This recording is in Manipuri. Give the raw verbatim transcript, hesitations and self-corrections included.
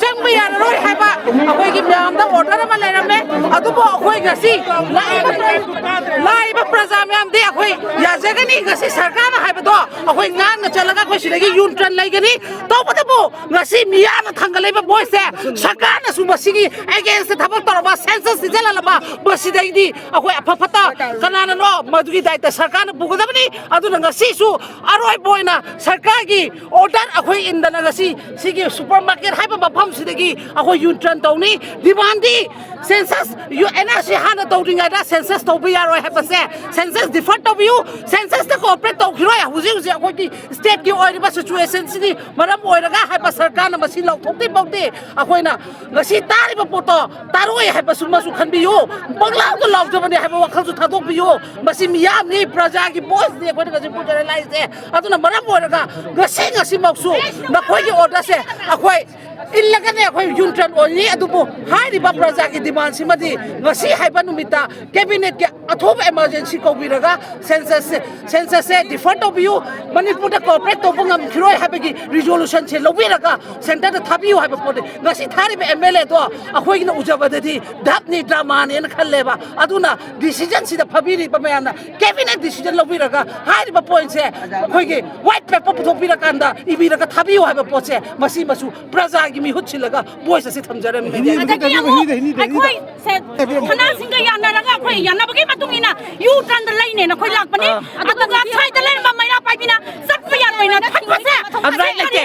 ꯆꯪꯕ ꯌꯥꯔꯔꯣꯏ ꯍꯥꯏꯕ ꯑꯩꯈꯣꯏꯒꯤ ꯃꯌꯥꯝꯗ ꯑꯣꯔꯗꯔ ꯑꯃ ꯂꯩꯔꯝꯃꯦ꯫ ꯑꯗꯨꯕꯨ ꯑꯩꯈꯣꯏ ꯉꯁꯤ ꯂꯥꯛꯏꯕ ꯂꯥꯛꯏꯕ ꯄ꯭ꯔꯖꯥ ꯃꯌꯥꯝꯗꯤ ꯑꯩꯈꯣꯏ ꯌꯥꯖꯒꯅꯤ꯫ ꯉꯁꯤ ꯁꯔꯀꯥꯔꯅ ꯍꯥꯏꯕꯗꯣ ꯑꯩꯈꯣꯏ ꯉꯥꯡꯅ ꯆꯠꯂꯒ ꯑꯩꯈꯣꯏ ꯁꯤꯗꯒꯤ ꯌꯨ ꯇꯔꯟ ꯂꯩꯒꯅꯤ꯫ ꯇꯧꯕꯇꯕꯨ ꯉꯁꯤ ꯃꯤꯌꯥꯝꯅ ꯊꯥꯡꯒꯠꯂꯛꯏꯕ ꯚꯣꯏꯁꯁꯦ ꯁꯔꯀꯥꯔꯅꯁꯨ ꯃꯁꯤꯒꯤ ꯑꯦꯒꯦꯟꯁꯇ ꯊꯕꯛ ꯇꯧꯔꯕ, ꯁꯦꯟꯁꯁ ꯊꯤꯖꯤꯜꯍꯜꯂꯕ, ꯃꯁꯤꯗꯩꯗꯤ ꯑꯩꯈꯣꯏ ꯑꯐ ꯐꯠꯇ ꯀꯅꯥꯅꯅꯣ ꯃꯗꯨꯒꯤ ꯗꯥꯏꯇ ꯁꯔꯀꯥꯔꯅ ꯄꯨꯒꯗꯕꯅꯤ꯫ ꯑꯗꯨꯅ ꯉꯁꯤꯁꯨ ꯑꯔꯣꯏꯕ ꯑꯣꯏꯅ ꯁꯔꯀꯥꯔꯒꯤ ꯑꯣꯔꯗꯔ ꯑꯩꯈꯣꯏ ꯏꯟꯗꯅ ꯉꯁꯤ ꯁꯤꯒꯤ ꯁꯨꯄꯔ ꯃꯥꯔꯀꯦꯠ ꯍꯥꯏꯕ ꯃꯐꯝꯁꯤꯗꯒꯤ ꯑꯩꯈꯣꯏ ꯌꯨ ꯇꯔꯟ ꯇꯧꯅꯤ꯫ ꯗꯤꯃꯥꯟꯗꯤ census, U-, N R C ꯍꯥꯟꯅ ꯇꯧꯗ꯭ꯔꯤꯉꯩꯗ ꯁꯦꯟꯁꯁ ꯇꯧꯕ ꯌꯥꯔꯣꯏ ꯍꯥꯏꯕꯁꯦ, ꯁꯦꯟꯁꯁ ꯗꯤꯐꯔ ꯇꯧꯕꯤꯌꯨ, ꯁꯦꯟꯁꯁꯇ ꯀꯣꯑꯣꯄꯔꯦꯠ ꯇꯧꯈꯤꯔꯣꯏ꯫ ꯍꯧꯖꯤꯛ ꯍꯧꯖꯤꯛ ꯑꯩꯈꯣꯏꯒꯤ ꯁ꯭ꯇꯦꯠꯀꯤ ꯑꯣꯏꯔꯤꯕ ꯁꯤꯆꯨꯋꯦꯁꯟꯁꯤꯒꯤ ꯃꯔꯝ ꯑꯣꯏꯔꯒ ꯍꯥꯏꯕ ꯁꯔꯀꯥꯔꯅ ꯃꯁꯤ ꯂꯥꯎꯊꯣꯛꯇ꯭ꯔꯤ ꯐꯥꯎꯗꯤ ꯑꯩꯈꯣꯏꯅ ꯉꯁꯤ ꯇꯥꯔꯤꯕ ꯄꯣꯠꯇꯣ ꯇꯥꯔꯣꯏ ꯍꯥꯏꯕꯁꯨ ꯃꯁꯨ ꯈꯟꯕꯤꯌꯨ꯫ ꯄꯪꯂꯥꯎꯗ ꯂꯥꯎꯖꯕꯅꯤ ꯍꯥꯏꯕ ꯋꯥꯈꯜꯁꯨ ꯊꯥꯗꯣꯛꯄꯤꯌꯨ꯫ ꯃꯁꯤ ꯃꯤꯌꯥꯝꯅꯤ, ꯄ꯭ꯔꯖꯥꯒꯤ ꯚꯣꯏꯁꯅꯤ ꯑꯩꯈꯣꯏꯅ ꯉꯁꯤ ꯄꯨꯖꯔ ꯂꯥꯛꯏꯁꯦ꯫ ꯑꯗꯨꯅ ꯃꯔꯝ ꯑꯣꯏꯔꯒ ꯉꯁꯤ ꯉꯁꯤꯃꯛꯁꯨ ꯅꯈꯣꯏꯒꯤ ꯑꯣꯔꯗꯔꯁꯦ ꯑꯩꯈꯣꯏ ꯏꯜꯂꯒꯅꯦ ꯑꯩꯈꯣꯏ ꯌꯨ ꯇꯔꯟ ꯑꯣꯏꯅꯤ꯫ ꯑꯗꯨꯕꯨ ꯍꯥꯏꯔꯤꯕ ꯄ꯭ꯔꯖꯥꯒꯤ ꯗꯤꯃꯥꯟꯁꯤꯃꯗꯤ ꯉꯁꯤ ꯍꯥꯏꯕ ꯅꯨꯃꯤꯠꯇ ꯀꯦꯕꯤꯅꯦꯠꯀꯤ ꯑꯊꯨꯕ ꯏꯃꯥꯔꯖꯦꯟꯁꯤ ꯀꯧꯕꯤꯔꯒ ꯁꯦꯟꯁꯁꯁꯦ, ꯁꯦꯟꯁꯁꯁꯦ ꯗꯤꯐꯔ ꯇꯧꯕꯤꯌꯨ, ꯃꯅꯤꯄꯨꯔꯗ ꯀꯣꯑꯣꯄꯔꯦꯠ ꯇꯧꯕ ꯉꯝꯈꯤꯔꯣꯏ ꯍꯥꯏꯕꯒꯤ ꯔꯤꯖꯣꯂꯨꯁꯟꯁꯦ ꯂꯧꯕꯤꯔꯒ ꯁꯦꯟꯇꯔꯗ ꯊꯥꯕꯤꯌꯨ ꯍꯥꯏꯕ ꯄꯣꯠꯅꯤ꯫ ꯉꯁꯤ ꯊꯥꯔꯤꯕ ꯑꯦꯝ ꯑꯦꯜ ꯑꯦꯗꯣ ꯑꯩꯈꯣꯏꯒꯤꯅ ꯎꯖꯕꯗꯗꯤ ꯙꯞꯅꯤ, ꯗ꯭ꯔꯃꯥꯅꯦꯅ ꯈꯜꯂꯦꯕ꯫ ꯑꯗꯨꯅ ꯗꯤꯁꯤꯖꯟꯁꯤꯗ ꯐꯝꯕꯤꯔꯤꯕ ꯃꯌꯥꯝꯅ ꯀꯦꯕꯤꯅꯦꯠ ꯗꯤꯁꯤꯖꯟ ꯂꯧꯕꯤꯔꯒ ꯍꯥꯏꯔꯤꯕ ꯄꯣꯏꯟꯁꯦ ꯑꯩꯈꯣꯏꯒꯤ ꯋꯥꯏꯠ ꯄꯦꯄꯔ ꯄꯨꯊꯣꯛꯄꯤꯔꯀꯥꯟꯗ ꯏꯕꯤꯔꯒ ꯊꯥꯕꯤꯌꯨ ꯍꯥꯏꯕ ꯄꯣꯠꯁꯦ ꯃꯁꯤ ꯃꯁꯨ ꯄ꯭ꯔꯖꯥꯒꯤ ꯃꯤꯍꯨꯠ ꯁꯤꯜꯂꯒ ꯚꯣꯏꯁ ꯑꯁꯤ ꯊꯝꯖꯔꯝꯃꯤꯅꯦ꯫ ꯑꯗꯒꯤ ꯑꯃꯨꯛ ꯑꯩꯈꯣꯏ ꯁꯅꯥꯁꯤꯡꯒ ꯌꯥꯅꯔꯒ ꯑꯩꯈꯣꯏ ꯌꯥꯅꯕꯒꯤ ꯃꯇꯨꯡ ꯏꯟꯅ ꯌꯨ ꯇꯔꯟꯗ ꯂꯩꯅꯦꯅ ꯑꯩꯈꯣꯏ ꯂꯥꯛꯄꯅꯦ꯫ ꯑꯗꯨꯒ ꯁ꯭ꯋꯥꯏꯗ ꯂꯩꯔꯝꯕ ꯃꯩꯔꯥ ꯄꯥꯏꯕꯤꯅ ꯆꯠꯄ ꯌꯥꯔꯣꯏꯅ ꯊꯠꯄꯁꯦ ꯑꯗꯨꯃꯥꯏꯅ ꯂꯩꯇꯦ꯫